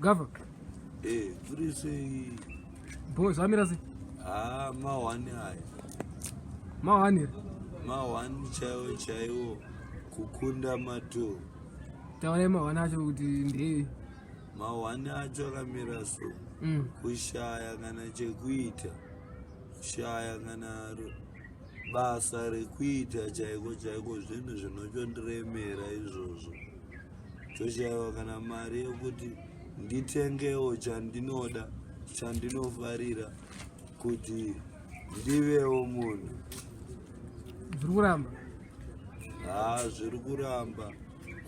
Gava. Eh, kuri sei? Bo zvamira sei? Ah, mahwani aya. Mahwani here? Mahwani chaiwo chaiwo kukunda mato. Taurai mahwani acho kuti ndei. Mahwani acho akamira so. Kushaya kana chekuita. Kushaya kana basa rekuita chaiko chaiko zvinhu zvinotondiremera izvozvo. Toshaiwa kana mari yekuti nditengewo chandinoda chandinofarira kuti ndivewo munhu. Zviri kuramba? Haa, zviri kuramba.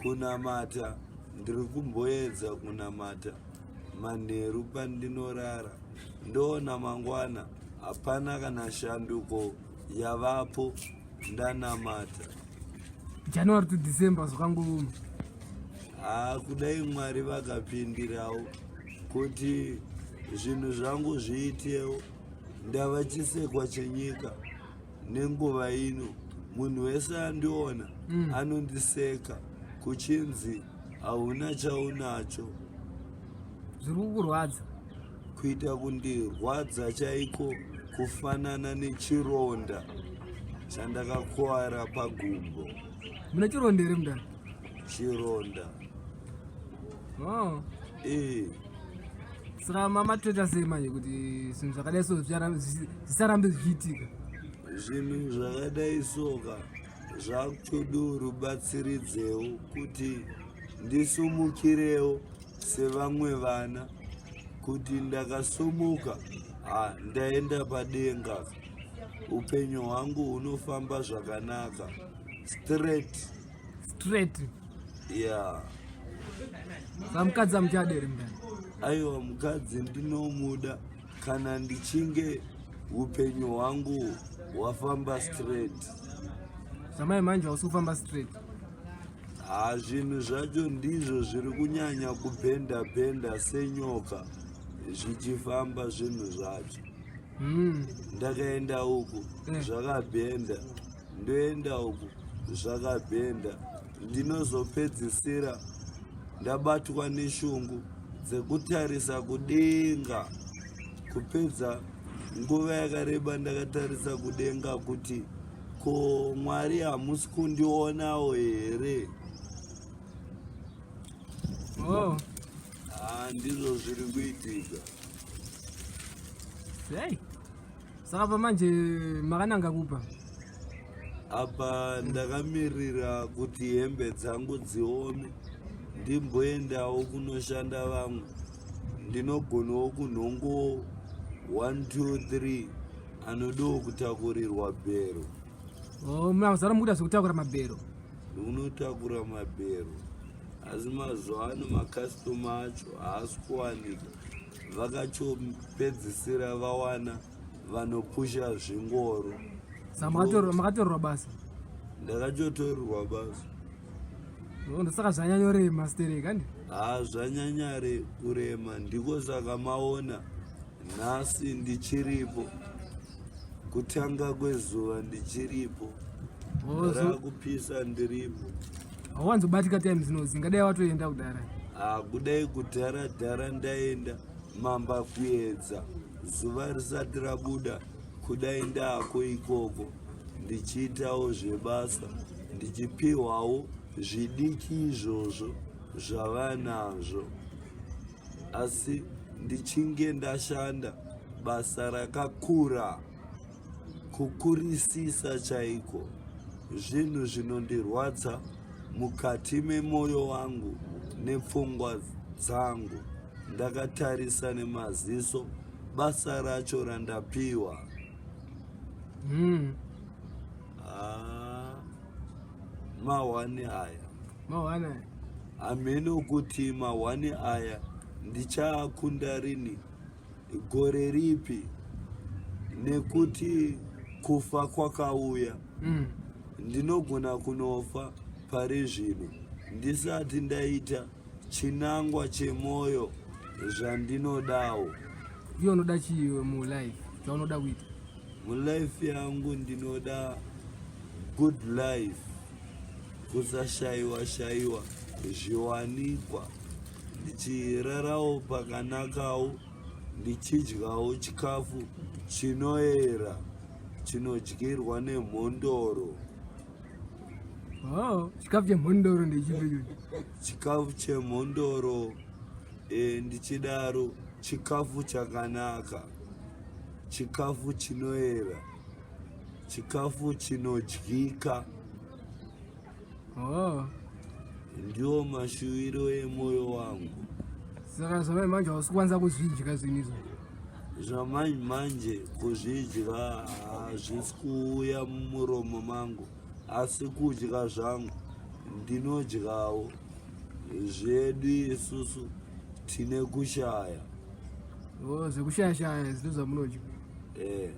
Kunamata ndiri kumboedza kunamata manheru pandinorara ndoona mangwana hapana kana shanduko yavapo ndanamata. January to December zvakangooma. Haa, kudai Mwari vakapindirawo kuti zvinhu zvangu zviitewo. Ndava chisekwa chenyika nenguva ino, munhu wese andiona anondiseka kuchinzi hauna chaunacho. Zviri kukurwadza? Kuita kundirwadza chaiko, kufanana nechironda chandakakuwara pagumbo. Mune chironda here mudara? Chironda. Oh. Eh. Saka matoita sei manje kuti zvinhu zvakadai so zvisarambe zvichiitika? Zvinhu zvakadai soka zvakutoda rubatsiridzewo kuti ndisumukirewo sevamwe vana, kuti ndakasumuka ha ndaenda padenga, upenyu hwangu hunofamba zvakanaka straight. Straight. Yeah. Saka mukadzi amuchada here mudani? Aiwa, mukadzi ndinomuda kana ndichinge upenyu hwangu hwafamba straight. Zvamai manje hausi kufamba straight. Ha, zvinhu zvacho ndizvo zviri kunyanya kubhenda bhenda senyoka zvichifamba zvinhu zvacho. Ndakaenda uku zvakabhenda, ndoenda uku zvakabhenda, ndinozopedzisira ndabatwa neshungu dzekutarisa kudenga, kupedza nguva yakareba ndakatarisa kudenga kuti ko Mwari hamusi kundionawo here? Oh. Ah, ndizvo zviri kuitika. Sei? Saka pa manje makananga kupa? Apa ndakamirira kuti hembe dzangu dziome ndimboendawo kunoshanda vamwe. Ndinogonawo kunhongowo 1 2 3 anodawo kutakurirwa bhero. Oh, mazara mukuita zvekutakura mabhero? Ndinotakura mabhero, asi mazuva ano makastoma acho haasi kuwanika, vakachopedzisira vawana vanopusha zvingoro. Saka makatorerwa basa? Ndakachotorerwa basa. Oh, ndosaka zvanyanyorema sterek andi? Haa, zvanyanya kurema, ndiko saka maona nhasi ndichiripo, kutanga kwezuva ndichiripo, Oh, rakupisa ndiripo. Hauwanzobatika time dzinozi, ngadai watoenda kudara. Ah, kudai kudhara dhara ndaenda mamba kuedza zuva risati rabuda, kudai ndaako ikoko ndichiitawo zvebasa, ndichipiwawo zvidiki izvozvo zvavanazvo, asi ndichinge ndashanda basa rakakura kukurisisa chaiko. Zvinhu zvinondirwadza mukati memwoyo wangu nepfungwa dzangu ndakatarisa nemaziso basa racho randapiwa. Ah, mahwani aya. Mahwani aya. Hameno kuti mahwani aya ndichaakunda rini, gore ripi, nekuti kufa kwakauya. Ndinogona kunofa pari zvino ndisati ndaita chinangwa chemwoyo zvandinodawo. Iwe unoda chii mulife chaunoda kuita? Mulife yangu ndinoda good life, kusashayiwa shayiwa zviwanikwa. Ndichirarawo pakanakawo, ndichidyawo chikafu chinoera chinodyirwa nemhondoro. Oh, chikafu chemhondoro ndechipi ichocho? Chikafu chemhondoro e, ndichidaro chikafu chakanaka, chikafu chinoera, chikafu chinodyika. Oh. Ndiwo mashuwiro emwoyo wangu. Saka zvamai manje hausi kukwanisa kuzvidya zvinhu izvo? Zvamai manje kuzvidya hazvisi kuuya mumuromo mangu, asi kudya zvangu ndinodyawo. Zvedu isusu tine kushaya. Oh, zvekushaya shaya zvinhu zvamunodya. Eh.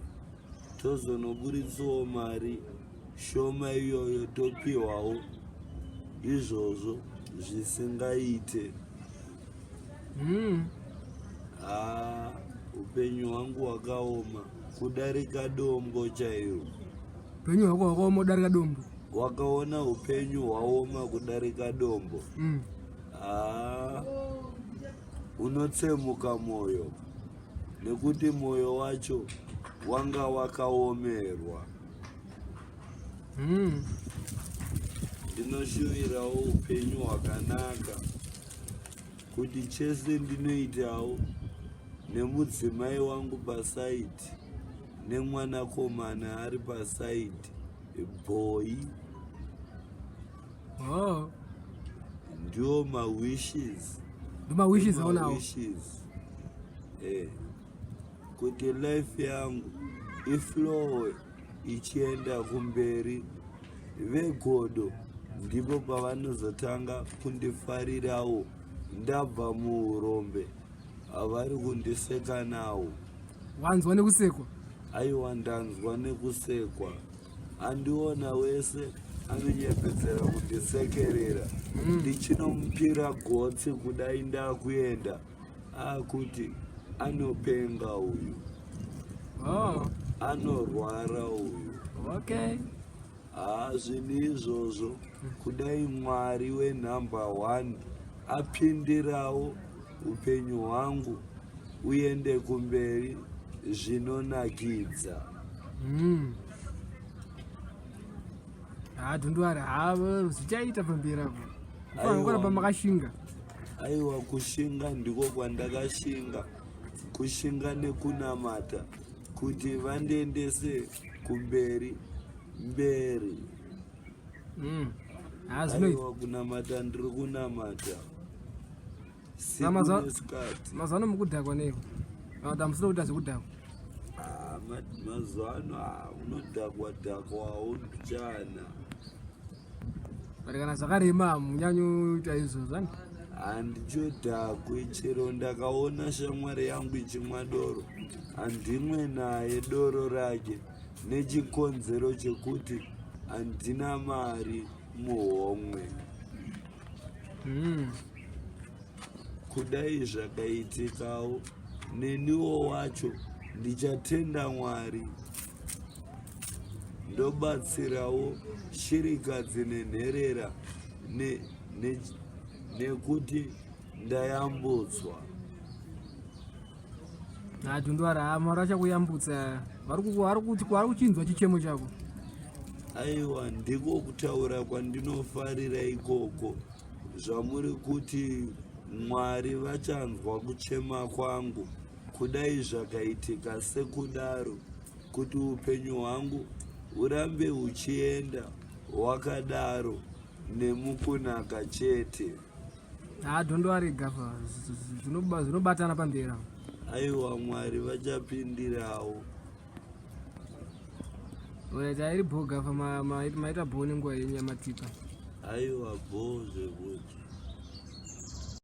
Tozonoburitsawo mari shoma iyoyo topiwawo izvozvo zvisingaite. Haa, upenyu hwangu hwakaoma kudarika dombo chairo. Upenyu hwako hwakaoma kudarika dombo? Wakaona upenyu hwaoma kudarika dombo. Haa, unotsemuka moyo nekuti moyo wacho wanga wakaomerwa. Ndinoshuvirawo upenyu hwakanaka kuti chese ndinoitawo nemudzimai wangu pasaidi nemwanakomana ari pasaidi bhoyi. Oh. Ndiwo mawishes. Ndiwo mawishes aunawo. Mawishes. Eh. Kuti life yangu iflowe ichienda kumberi, vegodo ndipo pavanozotanga kundifarirawo ndabva muurombe havari kundiseka nawo. Wanzwa nekusekwa? Aiwa, ndanzwa nekusekwa. Andiona wese anonyepedzera kundisekerera. Ndichinomupira gotsi kudai ndakuenda, akuti anopenga uyu. Oh. Anorwara uyu. Okay. Haa, zvinhu izvozvo kudai Mwari wenhamba 1 apindirawo upenyu hwangu uende kumberi zvinonakidza. Ha, don't worry. Ha, zvichaita pamberi apo. Aiwa. Kuramba makashinga. Aiwa, kushinga ndiko kwandakashinga, kushinga nekunamata kuti vandiendese kumberi mberi. Ha, zvinoita. Aiwa, kunamata ndiri kunamata siku nesikati. Mazuva ano mukudhakwa neiko? Kana kuti hamusina kuita zvekudhakwa? Ah, mazuva ano, ah, unodhakwa dhakwawo mbichana. But kana zvakarema munyanyoita izvozvo ani? Handichodhakwi. Chero ndakaona shamwari yangu ichimwa doro, handimwe naye doro rake nechikonzero chekuti handina mari muhomwe. Kudai zvakaitikawo neniwo wacho ndichatenda Mwari, ndobatsirawo shirikadzi nenherera nekuti ndayambutswa. Ha, don't worry. Ha, Mwari achakuyambutsa. Vari kuchinzwa chichemo chako. Aiwa, ndiko kutaura kwandinofarira ikoko, zvamuri kuti Mwari vachanzwa kuchema kwangu. Kudai zvakaitika sekudaro kuti upenyu hwangu hurambe huchienda hwakadaro nemukunaka chete. Ha, don't worry, Gafa. Zvinobatana pamberi apo. Aiwa, Mwari vachapindirawo. Alright, airi bho, Gafa. Maita bho nenguva yenyu yamatipa. Aiwa, bho zvekuti.